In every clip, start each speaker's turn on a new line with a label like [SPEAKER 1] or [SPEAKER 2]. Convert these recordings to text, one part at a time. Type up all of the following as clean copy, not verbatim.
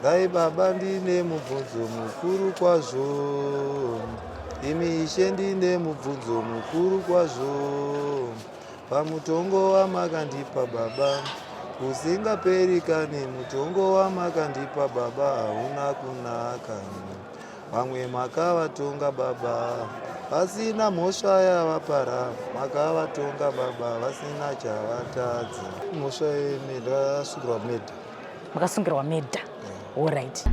[SPEAKER 1] Dai baba ndine mubvunzo mukuru kwazvo, imi Ishe ndine mubvunzo mukuru kwazvo, pamutongo wamakandipa baba usingaperi kani, mutongo wamakandipa baba hauna kunaka. Vamwe makavatonga baba vasina mhosva yavapara, makavatonga baba vasina chavatadza. Mhosva yemeda ndakasungirwa meda.
[SPEAKER 2] Makasungirwa meda. All right.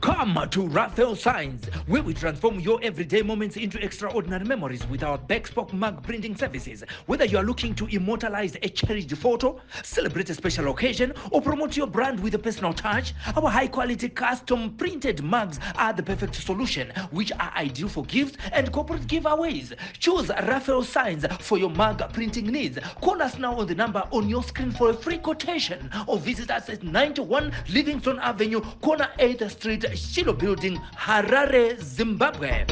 [SPEAKER 3] Come to Raphael Signs, where we transform your everyday moments into extraordinary memories with our bespoke mug printing services. Whether you are looking to immortalize a cherished photo, celebrate a special occasion, or promote your brand with a personal touch, our high quality custom printed mugs are the perfect solution, which are ideal for gifts and corporate giveaways. Choose Raphael Signs for your mug printing needs. Call us now on the number on your screen for a free quotation or visit us at 91 Livingston Avenue, corner 8th Street, Shiloh Building, Harare, Zimbabwe.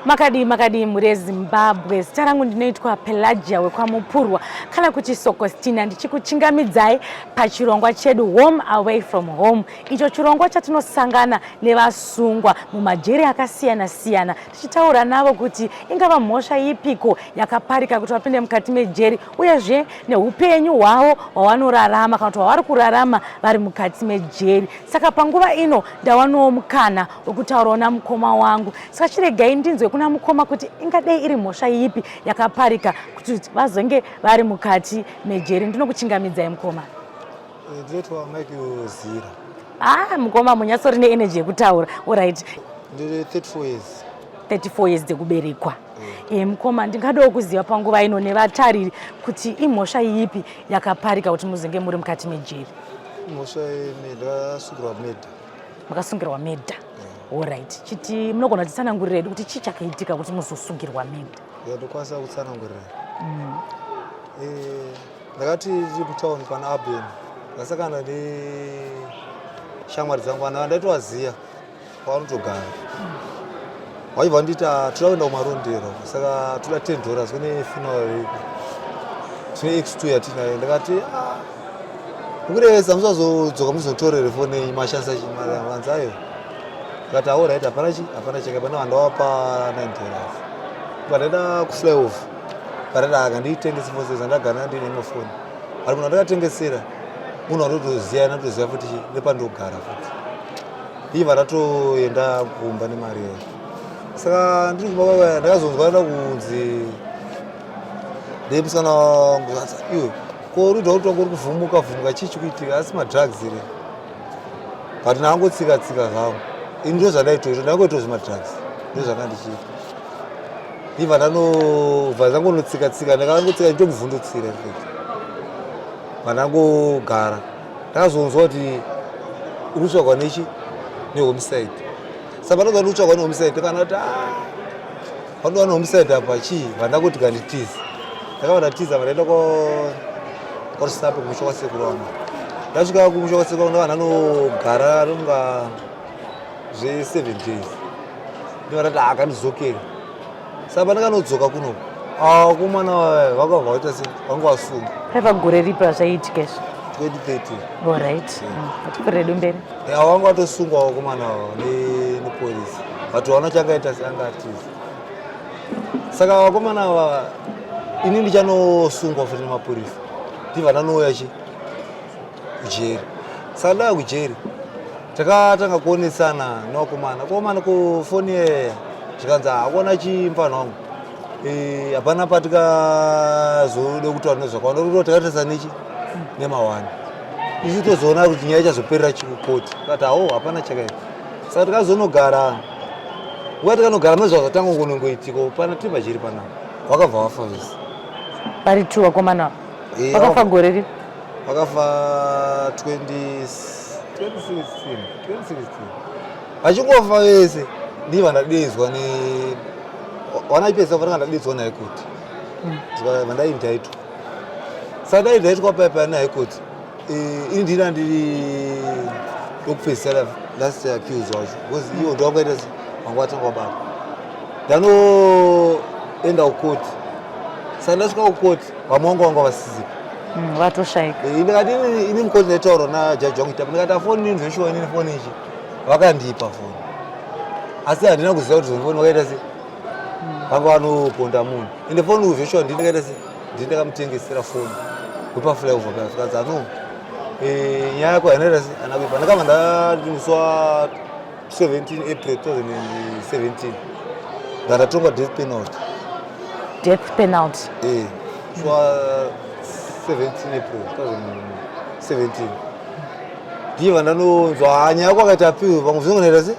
[SPEAKER 2] Makadii makadii mhuri yeZimbabwe, zita rangu ndinoitwa Pelagia wekwaMupurwa kana kuti Sokostina, ndichikuchingamidzai pachirongwa chedu Home Away From Home, icho chirongwa chatinosangana nevasungwa mumajeri akasiyana siyana tichitaura navo kuti ingava mhosva ipiko yakaparika kuti vapinde mukati mejeri uyezve neupenyu hwavo hwavanorarama kana kuti hwavari kurarama vari mukati mejeri. Saka panguva ino ndawanawo mukana wekutaurawo namukoma wangu, saka chiregai ndinzwe kuna mukoma kuti ingadei iri mhosva ipi yakaparika kuti vazonge vari mukati mejeri. Ndinokuchingamidzai mukoma.
[SPEAKER 1] Ndinoitwa Michael Zira.
[SPEAKER 2] Ah, mukoma munyatsori neenergy yekutaura. Alright.
[SPEAKER 1] Ndiri 34 years.
[SPEAKER 2] 34 years dzekuberekwa. E, mukoma ndingadawo kuziva panguva ino nevatariri kuti imhosva ipi yakaparika kuti muzenge muri mukati mejeri.
[SPEAKER 1] Mhosva ndakasungirwa meda.
[SPEAKER 2] Makasungirwa meda. Alright. Chiti munogona kutitsanangurira hedu kuti chii chakaitika kuti muzosungirwa meda?
[SPEAKER 1] Ndokwanisa kutsanangurira. Ndakati ndiri kutown pana Aben ndasangana neshamwari dzangu vana vandaitovaziva kwavanotogara vaibva vanditi toda kuenda kumarondera saka toda 10 dollars kune funeral iripo tine x2 yatinayo. Ndakati ukurevesa musazodzoka muzotorere foni yenyu mashandisa chimari vanzi ayo. Ndakati alright, hapana chi hapana chaka pana vandawapa 9 dollars. Pandaida kufly off parada akandiitengesa foni sezvo ndagara ndine imwe foni ari munhu andakatengesera munhu anotoziva anotoziva futi nepandogara futi iva ndatoenda kumba nemari yayo. Saka ndiri kumba kwakaya ndakazonzwa nda kunzi ndemusikana wangu iwe ko ruda kuti wangu uri kuvhumuka vhumuka chii chikuitika asi madrugs here but ndangotsika tsika zvangu ini ndo zvandaitoita ndangoita zvemadrugs ndo zvanga ndichiita iva ndanobva ndangonotsika tsika ndakangotsika nditomuvhundutsira infact vandangogara ndakazonzwa kuti uri kutsvagwa nechi nehomicide. Saka panonzwa kuti kutsvagwa nehomicide kana kuti panoda nehomicide apa chii vandangoti kanditiza. Ndakabva ndatiza vandaenda kwaRusape kumusha kwasekuru wangu. Ndasvika kumusha kwasekuru wangu ndakabva ndanogara ringa zve 7 days. Ndikati ndati akandidzokera. Saka pandakanodzoka kuno vakomana vakabva vaita se vanga vasunga.
[SPEAKER 2] Paiva gore ripi razvaiitika izvi?
[SPEAKER 1] 2013.
[SPEAKER 2] Alright. Atipfuurire mberi.
[SPEAKER 1] Vanga vatosungwa vakomana ava nepolisi but vaona changaita se anga atiza. Saka vakomana ava ini ndichanosungwa futi nemapurisa ndibva ndanouya chi kujeri. Saka ndauya kujeri takatanga kuonesana nevakomana komana kufoni yeya zvikanzi hakuona chimfana wangu hapana patikazode kutaura nezvakawanda rudo takatarisa nechi nemawani isu tozoona kuti nyaya ichazoperera chikukoti kati hawo hapana chakaipa. Saka tikazonogara nguva tikanogara nezvazvatanga kunongoitika pana tiri pajeri panapa vakabva vafa vese
[SPEAKER 2] vari two vakomana vakafa gore ripi?
[SPEAKER 1] Vakafa 2016 vachingofa vese ndiva ndadeedzwa Wana chipesa vananga ndadaidzwa naHigh Court, saka vandaindaitwa, saka ndaindaitwa paya paya naHigh Court. Ini ndina ndiri wekupedzisira, last accused wacho, because iwo ndo wangaita wanga watanga wabata. Ndanoenda kukoti, saka ndasvika kukoti vamwe vangu vanga vasizipo.
[SPEAKER 2] Vatoshaika.
[SPEAKER 1] Ndikati ini mukoti ndaitaura najaji wangu itapo, ndikati afoni ini zveshuwa, inini foni ichi vakandipa foni, asi handina kuziva kuti foni vakaita se vanga vanoponda munhu. Ende foni zveshuwa ndini ndakaita se ndini ndakamutengesera foni wepaflyover paya. Zvikanzi ano nyaya yako hainaita se hana kuipa. Ndakabva ndati musi wa 17 April 2017 ndandatongwa death penalty.
[SPEAKER 2] Death penalty.
[SPEAKER 1] Musi wa 17 April 2017 ndibva ndanonzwa nyaya yako akaita appeal, pamwe zvinongonaita se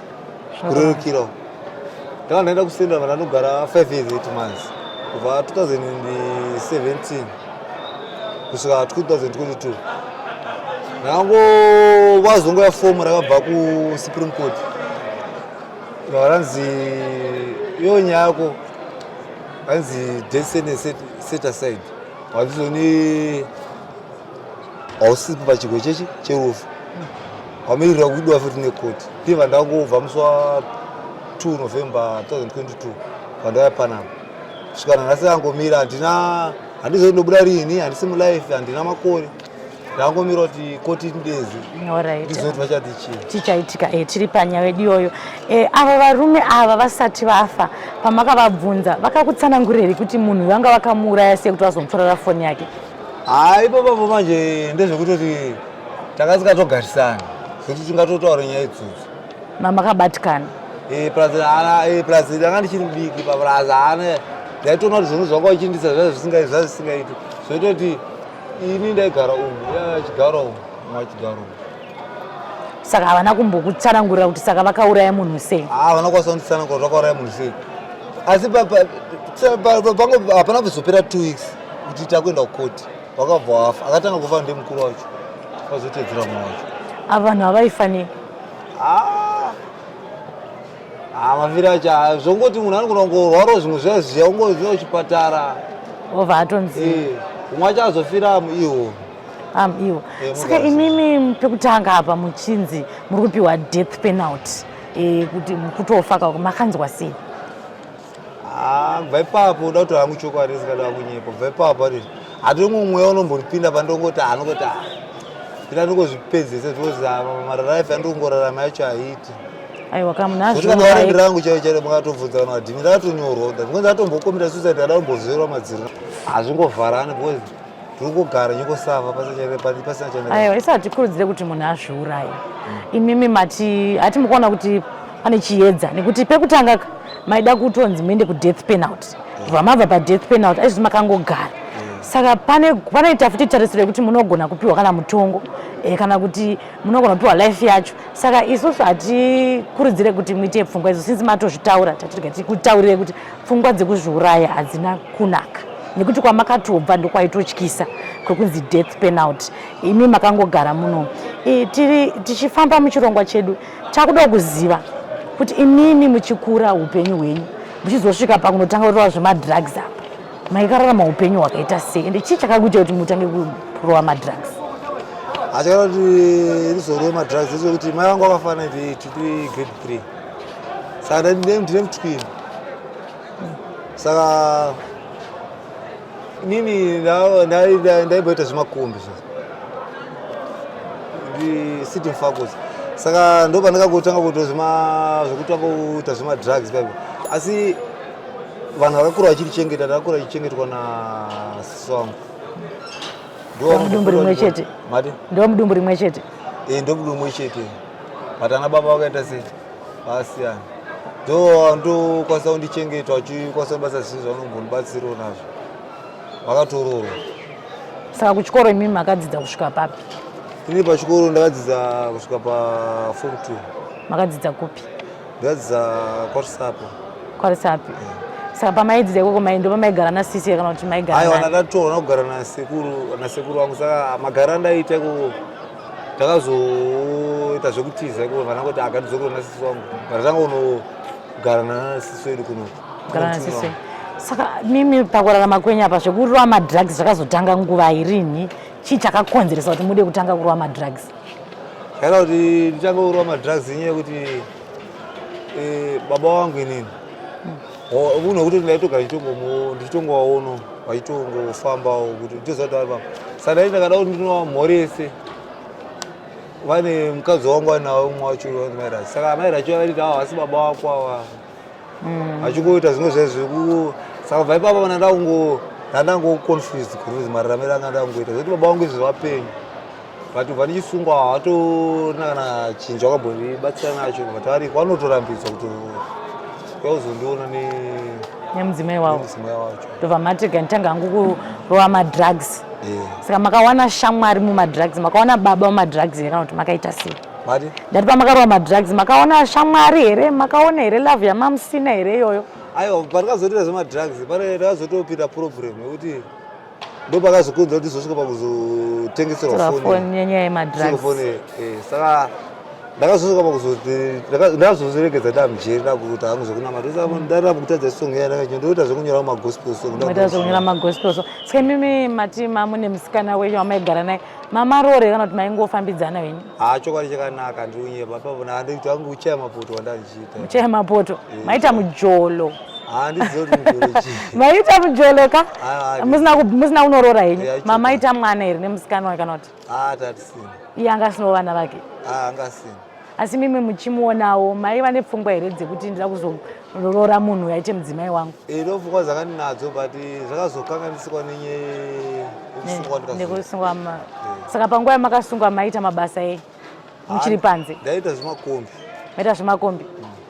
[SPEAKER 1] kurerukirawo. Ndanga ndaenda kusenda, ndanogara 5 years 8 months, kubva 2017 kusvika 2022. Ndango vazongoya fomu rakabva kuSupreme Court, ranzi iyo nyaya yako hanzi death sentence set aside, wazizoni hausipo pachigwe chechi cherufu, wamirira kuidiwa futi nekoti. Ndibva ndangobva musi wa 2 November 2022 pandauya panapa kusvika nanhasi angomira. Handina, handizoi ndobuda rini, handisi mulife, handina makore. Ndangomira kuti koti ndezi ndizoti vachati chii.
[SPEAKER 2] Chichaitika. Tiri panyaya yedu iyoyo. Ava varume ava vasati vafa, pamakavabvunza vakakutsananguriri kuti munhu vanga vakamuuraya sei kuti vazomutorera foni yake?
[SPEAKER 1] Hai, ipapapo manje ndezvekutoti tanga tikatogarisana zvekuti tingatotaura nyaya idzodzo.
[SPEAKER 2] Mamakabatikana.
[SPEAKER 1] Plus plus ndanga ndichiri mudiki paplus haana, ndaitoona kuti zvinhu zvanga uchindisa zvazvisingaiti, zvoitoti ini ndaigara umu, iye achigara umu, umwe achigara umu.
[SPEAKER 2] Saka havana kumbokutsanangurira kuti saka vakauraya munhu sei?
[SPEAKER 1] Havana kukwanisa kunditsanangura kuti vakauraya munhu sei, asi hapana kuzopera 2 weeks kuti takuenda kukoti, vakabva wafa. Akatanga kufa ndemukuru wacho, vazotedzera mumwe wacho.
[SPEAKER 2] Ava vanhu havaifanei.
[SPEAKER 1] Ah, mafiro acho zvongoti munhu anogona kungorwarawo zvimwe zviya zviya, ungoziva kuchipatara.
[SPEAKER 2] Obva atonzi.
[SPEAKER 1] Umwe acho azofira iwo.
[SPEAKER 2] Iwo. Saka imimi pekutanga apa muchinzi muri kupiwa death penalty, kuti kutofa kako, makanzwa sei?
[SPEAKER 1] Ah, kubva ipapo, uda kuti hangu chokwadi, ndisingada kunyepa, kubva ipapo ati hatomwe mweya unomboripinda pandongoti anongoti ina ndongozvipedzese, because mararaife andongorarama yacho haiiti.
[SPEAKER 2] Aiwa kamunhu
[SPEAKER 1] Zvoti kana warindi rangu chaiyo chaiyo, makatobvunza kana vadhimi, ratonyorwa ndingonzi ndatombokomita suicide, ndada kumbozverwa madziro, hazvingovharani because ndiri kugara nyikosava pasina chane.
[SPEAKER 2] Aiwa, isi hatikurudzire kuti munhu azviuraye. Imimi mati hati mukuona kuti pane chiedza, nekuti pekutanga ka maida kutonzi muende kudeath penalty, bva mabva padeath penalty aizvozvi makangogara. Saka pane panoita futi tarisiro yekuti munogona kupiwa kana mutongo, kana kuti munogona kupiwa life yacho. Saka isusu hatikurudzire kuti muite pfungwa idzo. Sinzi matozvitaura, tatirega tikutaurire kuti pfungwa dzekuzviuraya hadzina kunaka, nekuti kwamakatobva ndokwaitotyisa kwekunzi death penalty, imi makangogara muno. Tiri tichifamba muchirongwa chedu, takuda kuziva kuti imimi muchikura, upenyu hwenyu muchizosvika pakunotanga kurova zvemadrugs apa, maikararama upenyu hwakaita sei, ende chii chakakuita kuti mutange kurova madrugs?
[SPEAKER 1] Achakada kuti rizorove madrugs ndezvekuti mai vangu vakafa 98 tiri grade 3, saka ndine mutwin. Saka inini ndaimboita zvemakombi zvo ndi city mufacos, saka ndo pandakangotanga kuita zvekutanga kuita zvemadrugs paipo. Asi vanhu vakakura vachirichengeta, ndakakura chichengetwa nasisi wangu.
[SPEAKER 2] Mudumbu rimwe chete?
[SPEAKER 1] Mati?
[SPEAKER 2] Ndo mudumbu rimwe chete?
[SPEAKER 1] Ndo mudumbu rimwe chete, but ana baba vakaita sei, vakasiyana. Ndo ndokwanisa kundichengeta, vachikwanisa kundibasa zvinhu zvavanombondibatsirawo nazvo, vakatororwa.
[SPEAKER 2] Saka kuchikoro imimi makadzidza kusvika papi?
[SPEAKER 1] Ini pachikoro ndakadzidza kusvika paform 2.
[SPEAKER 2] Makadzidza kupi?
[SPEAKER 1] Ndakadzidza kwaRusape.
[SPEAKER 2] KwaRusape. Saka pamaidzidza ikoko ndo pamaigara nasisi kana kuti maigara
[SPEAKER 1] Aiwa.
[SPEAKER 2] nani?
[SPEAKER 1] Ndakatorwa kugara nasekuru vangu, saka magara andaiita ikoko, ndakazoita zvekutiza ikoko. Vana kuti akatidzokera nasisi wangu, ndatanga kunogara nanasisi wedu kuno.
[SPEAKER 2] Kugara nasisi. Saka mimi pakurarama kwenyu apa zvekurova madrugs zvakazotanga nguva irini? Chii chakakonzeresa kuti mude kutanga kurova madrugs?
[SPEAKER 1] Chakaita kuti nditange kurova madrugs inyaya yekuti eh, baba vangu inini munhu wekuti ndaitogara ndichitongovaono vachitongofambawo kuti ndichiziva kuti vari papa. Saka ndaiti ndakada kuti ndinovamhorese vane mukadzi wangu anawo umwe wacho vanzi mai Rachi. Saka mai Rachi vaiti ava havasi baba vako ava. Vachingoita zvimwe zve zveku saka kubva ipapo vana ndakungo ndandango confused confused mararamiro anga ndangoita zvekuti baba vangu izvi vapenyu but kubva ndichisungwa havatorina kana chinhu chakambondibatsira nacho but variko vanotorambidzwa kuti kwauzondiona
[SPEAKER 2] nemudzimai wavo nemudzimai wacho ndobva matega nditanga hangu kurova madrugs saka makawana shamwari mumadrugs makawana baba mumadrugs here kana kuti makaita sei
[SPEAKER 1] mati
[SPEAKER 2] ndati pamakarova madrugs makaona shamwari here makaona here love yamamusina here iyoyo
[SPEAKER 1] aiwa pandakazotoita zvemadrugs pane ndakazotopinda problem yekuti ndopakazokonzera kuti ndizosvika pakuzotengeserwa
[SPEAKER 2] foni nenyaya yemadrugs
[SPEAKER 1] foni eh, saka ndakazosvika pakuzoti ndakazoregedza ndamujeri ndakuti hangu zvekunamata ndaramba kutadza song iya ndakaita ndoita zvekunyora magospel song
[SPEAKER 2] ndoita zvekunyora magospel song saka imimi mati mamune musikana wenyu wamaigara naye mamaroore kana kuti maingofambidzana henyu
[SPEAKER 1] haa chokwadi chakanaka ndiunyepa papo nandikuti hangu kuchaya mapoto wandandichiita
[SPEAKER 2] muchaya mapoto
[SPEAKER 1] Eh.
[SPEAKER 2] maita mujolo
[SPEAKER 1] handizivi kuti mujolo chii
[SPEAKER 2] maita mujolo ka
[SPEAKER 1] Ah, ah,
[SPEAKER 2] musina musina kunoroora henyu
[SPEAKER 1] Yeah,
[SPEAKER 2] mamaita mwana here nemusikana wayo kana kuti
[SPEAKER 1] haa tatisina
[SPEAKER 2] iye anga asinawo vana vake
[SPEAKER 1] haa anga asina
[SPEAKER 2] asi mimwe muchimuonawo maiva nepfungwa here dzekuti ndida kuzoroora munhu aite mudzimai wangu
[SPEAKER 1] Eh, ndopfungwa dzakandinadzo but zvakazokanganisikwa nenyaya
[SPEAKER 2] nekusungwa saka panguva yamakasungwa maita mabasa ei muchiri panze
[SPEAKER 1] ndaita zvemakombi
[SPEAKER 2] maita zvemakombi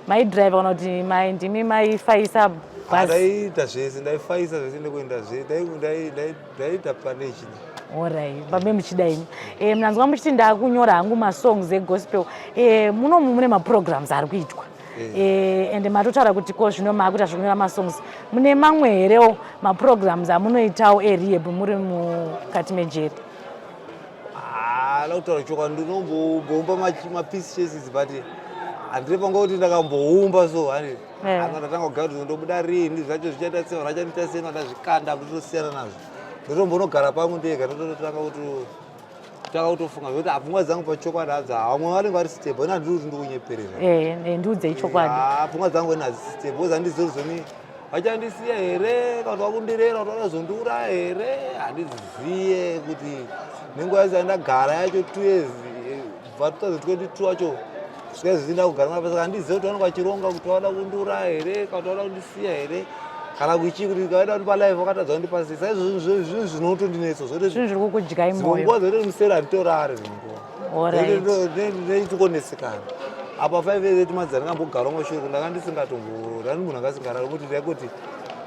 [SPEAKER 2] maidrive kana kuti ndimi maifaisa
[SPEAKER 1] bhazi ndaiita zvese ndaifaisa zvese nekuenda zvese ndaita pane chini
[SPEAKER 2] orit babe muchida imi e, munanzwa muchiti ndakunyora hangu masongs egospel e, munomu mune maprograms ari kuitwa e, ende matotaura kuti ko zvino maakuita zvekunyora masongs mune mamwe herewo maprograms amunoitawo erehab muri mukati mejeri
[SPEAKER 1] Ah, la kutaura chokwadi ndinomboumba mapiece chases but handiri panga kuti ndakamboumba so hani ndatanga kugara kuti ndobuda rini zvacho zvichaita sei vanhu vachandiita sei ndazvikanda ndotosiyana nazvo ndotombonogara pangu ndega ndototanga kuti tanga kutofunga zvekuti pfungwa dzangu pachokwadi hadzo vamwe vanenge vari stable ini handiri kuti ndikunyeperera
[SPEAKER 2] ndiudzei chokwadi
[SPEAKER 1] pfungwa dzangu ini hadzisi stable because handizivi zoni vachandisiya here kana kuti vakundirera kuti vanozondiuraya here handiziye kuti nenguva yacho yandagara yacho 2 years kubva 2022 acho kusvika izvozvi ndakugara mapa saka handizive kuti vanenge vachironga kuti vada kundiuraya here kana kuti vada kundisiya here kana kuchii kuti vaida kundipa life vakatadza kundipasisa saizvozvo zvinhu zvinotondinetsa
[SPEAKER 2] zvinhu zviri kukudyai
[SPEAKER 1] moyo nguva dzekuti musere handitorari dzimwe nguva nechikonetsekana apa 5 years etimadzi andingambogara mashure ndanga ndisingatomborani munhu anga asingarari kuti ndaikuti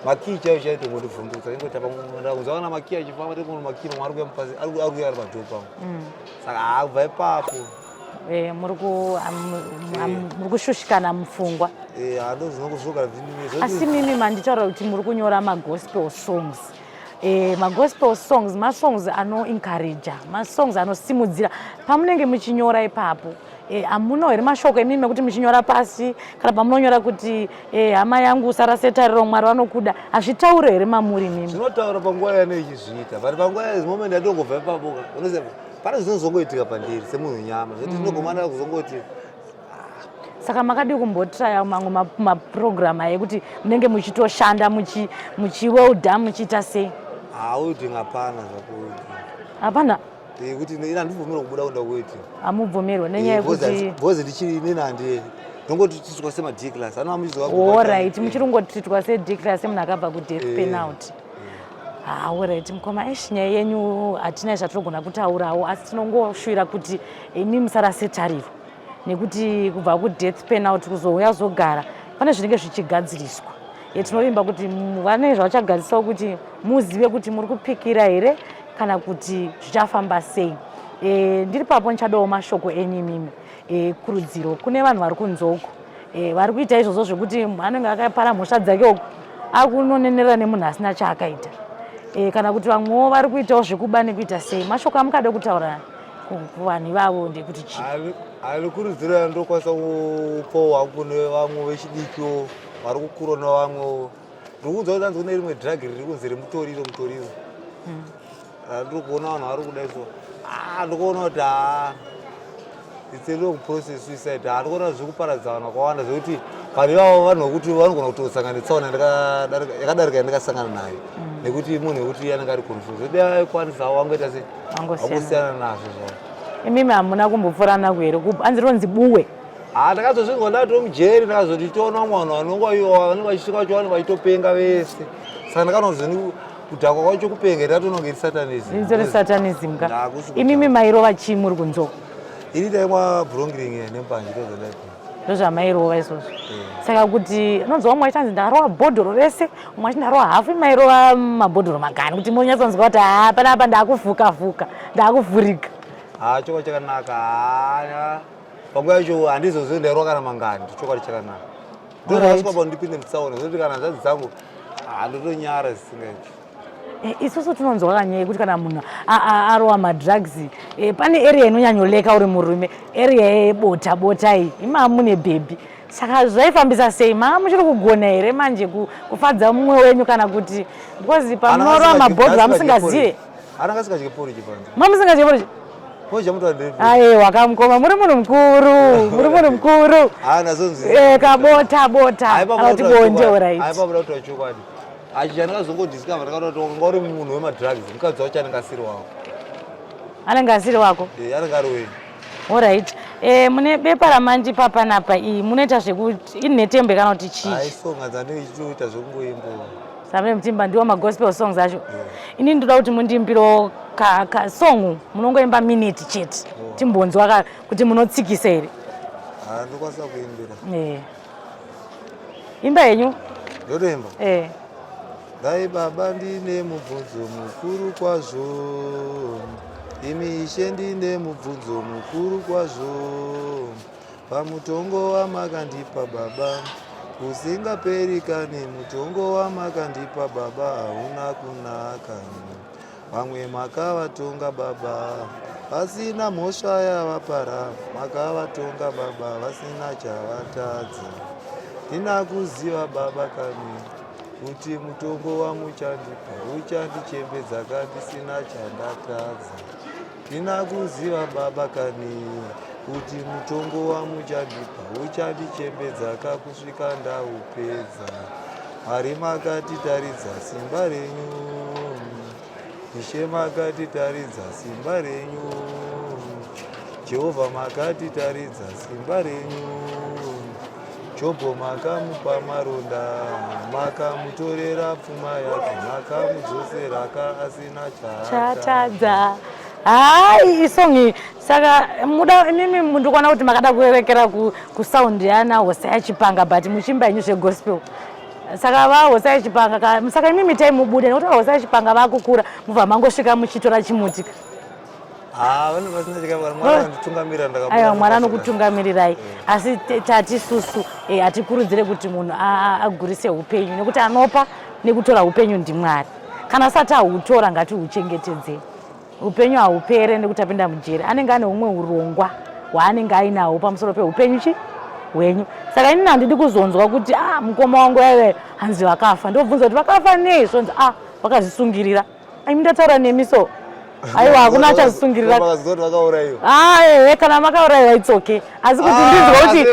[SPEAKER 1] makii chaiyo chaitongondivhundutsa ingoti apa ndakunzwa kana makii achifamba tikuona makii mamwe ari kuuya mupasi ari kuuya ari padhoo pangu saka haabva ipapo
[SPEAKER 2] Eh, muri kushushikana mupfungwa
[SPEAKER 1] eh, handozvinongozvogara zvindinetsa
[SPEAKER 2] asi mimi manditaura kuti muri kunyora magospel songs eh, magospel songs masongs anoencouraja masongs anosimudzira pamunenge muchinyora ipapo hamuno here mashoko emimi ekuti muchinyora pasi kana pamunonyora kuti hama yangu usarase tariro mwari vanokuda hazvitaure here mamuri mimi
[SPEAKER 1] zvinotaura panguva yane ichizviita but panguva moment yatongobva ipapo unoziva pane zvinozongoitika pandiri semunhu nyama zvekuti ndinogomana kuzongoti
[SPEAKER 2] saka makadi kumbotraya mamwe maprogram ekuti munenge muchitoshanda muchiwelda muchiita sei
[SPEAKER 1] hawelding hapana zvakuwelding
[SPEAKER 2] hapana
[SPEAKER 1] kuti ina handibvumirwa kubuda kuenda kuwelding
[SPEAKER 2] hamubvumirwa nenyaya yekuti
[SPEAKER 1] because ndichiri inini handi ndongotitwa sema D class anova muchizwa
[SPEAKER 2] alright muchiri kungotitwa se D class semunhu akabva kudeath penalty alright mukoma esh nyaya yenyu hatina zvatinogona kutaurawo asi tinongoshuvira kuti imi musarase tariro nekuti kubva kudeath penalty kuzouya zogara pane zvinenge zvichigadziriswa tinovimba kuti vane zvavachagadzirisawo kuti muzive kuti muri kupikira here kana kuti zvichafamba sei ndiri papo ndichadawo mashoko enyu imimi kurudziro kune vanhu vari kunze uko vari kuita izvozvo zvekuti anenge akapara mhosva dzake uko akunonenerera nemunhu asina chaakaita kana kuti vamwewo vari kuitawo zvekuba nekuita sei mashoko amukade kutaura kuvanhu ivavo ndekuti chii
[SPEAKER 1] ali kurudziro yandokwanisa kupawo hangu kune vamwe vechidikiwo vari kukura nevamwewo. Ndiri kunzwa kuti hanzi kune rimwe drug riri kunzi remutoriro mutoriro. Randiri kuona vanhu vari kudai so. Ah, ndikuona kuti ah it's a long process suicide. Ah, ndikuona zviri kuparadza vanhu vakawanda zvekuti vanhu ivavo vanhu vekuti vanogona kutosangana netsaona yakadarika yandakasangana nayo. Nekuti munhu wekuti anenge ari confused. Zvekuti dai aikwanisa wangoita sei? Wangosiyana nazvo zvavo.
[SPEAKER 2] Imimi hamuna kumbopfurana here? Hanzi rinonzi buwe.
[SPEAKER 1] Ah, ndakazozvinzwa ndatoo mujeri ndakazoti toona vamwe vanhu vanonga ivo vanenge vachisvika vacho vanenge vachitopenga vese saka ndakanozi kudhakwa kwacho kupenga ndatoona iri satanism
[SPEAKER 2] Itori satanism ka. Imimi mairova chii muri kunzoko?
[SPEAKER 1] Ini ndaimwa brongiring nembanje ndozvandaipinda.
[SPEAKER 2] Ndozvamairova izvozvo. Saka kuti unonzwa umwe achanzi ndarova bhodhoro rese, umwe achi ndarova hafu, mairova mabhodhoro magani kuti monyatsonzwa kuti haa panapa ndakufuka fuka, ndakuvhurika.
[SPEAKER 1] Haa chokwadi chakanaka haa panguva yacho handizozivi ndairova kana mangani chokwadi chakanaka. Ndozvakasvika pa ndipinde mutsaona zvekuti kana hanzvadzi dzangu handotonyara zvisingaiti.
[SPEAKER 2] Eh, isusu tinonzwa kanyaya yekuti kana munhu arova madrugs eh, pane area inonyanyoleka uri murume area yebota bota iyi imaa mune bhebhi saka zvaifambisa sei maa muchiri kugona here manje kufadza mumwe wenyu kana kuti because pamunorova mabhodhoro amusingazive
[SPEAKER 1] Ananga asingadye porridge panze.
[SPEAKER 2] Mama musingadye porridge?
[SPEAKER 1] Porridge amutora ndiri.
[SPEAKER 2] Aiwa kamukoma muri munhu mukuru, muri munhu mukuru.
[SPEAKER 1] Ah nazonzi.
[SPEAKER 2] Eh kabota bota. Kana kuti bonde alright.
[SPEAKER 1] Aipa buda kutora chokwadi. Achi chandakazongodiscover ndakaona kuti wanga uri munhu wemadrugs, mukadzi wacho anenge asiri wako.
[SPEAKER 2] Anenge asiri wako?
[SPEAKER 1] Eh anenge ari wenyu.
[SPEAKER 2] Alright. Eh mune bepa ramandipa panapa iyi munoita zvekuti inhetembe kana kuti chii?
[SPEAKER 1] Hayi song dzandinenge ndichitoita zvekungoimba.
[SPEAKER 2] Samene mutimba ndiwo magospel songs acho. Yeah. Ini ndoda kuti mundiimbiro ka, ka song munongoimba minute chete. Oh. Timbonzwa ka kuti munotsikisa here.
[SPEAKER 1] Ah ndokwanisa kuimbira.
[SPEAKER 2] Eh. Imba henyu.
[SPEAKER 1] Ndotoimba.
[SPEAKER 2] Eh.
[SPEAKER 1] Dai baba ndine mubvunzo mukuru kwazvo. Imi ishe ndine mubvunzo mukuru kwazvo. Pamutongo wamakandipa baba usingaperi kani mutongo wamakandipa baba hauna kunaka vamwe makavatonga baba vasina mhosva yavapara makavatonga baba vasina chavatadza ndina kuziva baba kani kuti mutongo wamuchandipa uchandichembedza kandisina chandatadza Ndina kuziva baba kani kuti mutongo wamuchandipa uchandichembedza kakusvika ndaupedza. Mwari makatitaridza simba renyu, Ishe makatitaridza simba renyu, Jehovha makatitaridza simba renyu. Jobho makamupa maronda, makamutorera pfuma yake, makamudzosera ka asina
[SPEAKER 2] chaatadza. Hai isong iyi saka muda imimi ndikuona kuti makada kurerekera kusound yana Hosea Chipanga but muchimba henyu zvegospel saka vaHosea Chipanga saka imimi itai mubude nekuti vaHosea Chipanga vakukura mubva mangosvika muchitora chimuti
[SPEAKER 1] Ah, vanenge vasina chikafu Mwari anonditungamirira ndakabuda.
[SPEAKER 2] Aiwa Mwari anokutungamirirai eh. asi tati susu eh, hatikurudzire kuti munhu agurise upenyu nekuti anopa nekutora upenyu ndiMwari. Kana asati ahutora ngatihuchengetedzei. Upenyu hahupere nekuti apinda mujeri anenge ane humwe urongwa hwaanenge ainawo pamusoro peupenyu chi hwenyu. Saka inini handidi kuzonzwa kuti ah mukoma wangu yaive hanzi vakafa ndobvunza kuti vakafa nei zvonzi ah vakazvisungirira. Imi ndataura nemi so. Aiwa hakuna achazvisungirira.
[SPEAKER 1] Ah,
[SPEAKER 2] ehe kana makaurayiwa it's okay. Asi kuti ah, ndinzwa kuti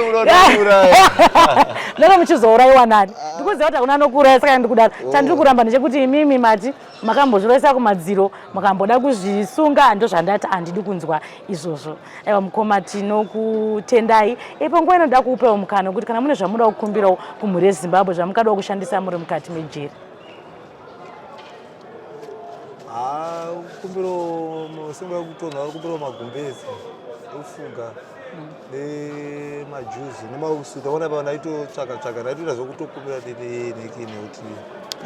[SPEAKER 2] ndanga muchizourayiwa nani? Ah. Ndikuziva kuti hakuna anokuuraya saka ndikudaro. Oh. Chandiri kuramba ndechekuti imimi mati makambozviroisa kumadziro, makamboda kuzvisunga ndozvandati handidi kunzwa izvozvo. Aiwa mukoma tinokutendai. Ipo nguva ino ndoda kuupawo mukana wekuti kana mune zvamunoda kukumbirawo kumhuri yeZimbabwe zvamukadawo kushandisa muri mukati mejeri.
[SPEAKER 1] Haa kumbiro senguva yekutonha kumbiro magumbezi ekufuga nemajuzi nemausuta ona pa ndaitotsvaka tsvaka ndaitoita zvekutokumbira neki nekuti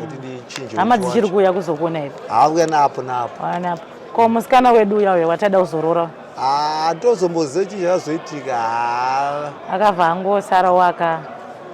[SPEAKER 1] kuti ndichinje
[SPEAKER 2] hama dzichiri kuuya kuzokuona here
[SPEAKER 1] haa kuya napo napo
[SPEAKER 2] haa napo ko musikana wedu uya uya wataida kuzorora
[SPEAKER 1] haa tozomboziva chii chakazoitika haa
[SPEAKER 2] akabva angosara waka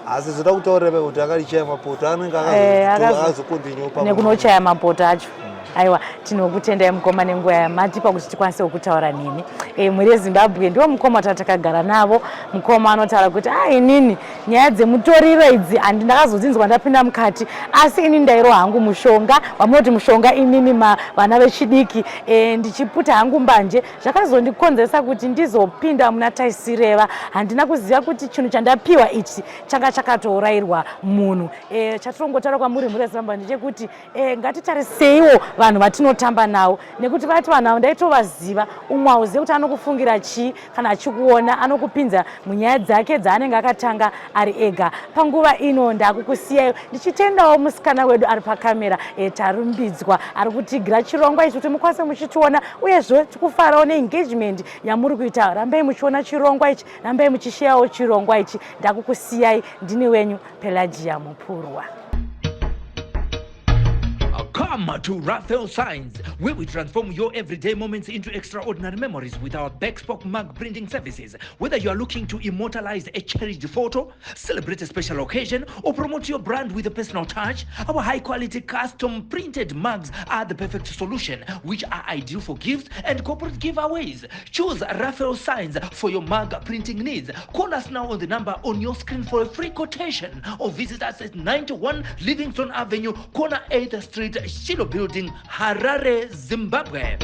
[SPEAKER 1] asi zvoda kutaurira pe kuti akarichaya mapoto anenge eh, akazokontinue
[SPEAKER 2] nekunochaya mapoto acho. Aiwa, tinokutendai mukoma nenguva yamatipa kuti tikwanise kutaura nemi. Mhuri yeZimbabwe, ndiwo mukoma tatakagara navo. Mukoma anotaura kuti a inini nyaya dzemutoriro idzi handi ndakazodzinzwa ndapinda mukati, asi ini ndairo hangu mushonga wamunoti mushonga imimi vana vechidiki, ndichiputa hangu mbanje, zvakazondikonzeresa kuti ndizopinda muna taisireva. Handina kuziva kuti chinhu chandapiwa ichi changa chakatourayirwa munhu. Chatirongotaura kwamuri, mhuri yeZimbabwe, ndechekuti ngatitariseiwo vanhu vatinotamba navo, nekuti vati vanhu avo ndaitovaziva. Umwe hauzivi kuti anokufungira chii kana achikuona, anokupinza munyaya dzake dzaanenge akatanga ari ega. Panguva ino ndakukusiyai ndichitendawo musikana wedu ari pakamera, Tarumbidzwa, ari kutigira chirongwa ichi kuti mukwanise muchitiona. Uyezve tikufarawo neengagement yamuri kuita. Rambai muchiona chirongwa ichi, rambai muchishayawo chirongwa ichi. Ndakukusiyai, ndini wenyu Pelagia Mupurwa.
[SPEAKER 3] Come to Raphael Signs, where we transform your everyday moments into extraordinary memories with our bespoke mug printing services. Whether you are looking to immortalize a cherished photo, celebrate a special occasion, or promote your brand with a personal touch, our high quality custom printed mugs are the perfect solution, which are ideal for gifts and corporate giveaways. Choose Raphael Signs for your mug printing needs. Call us now on the number on your screen for a free quotation or visit us at 91 Livingston Avenue, corner 8th Street, Shiloh Building, Harare, Zimbabwe.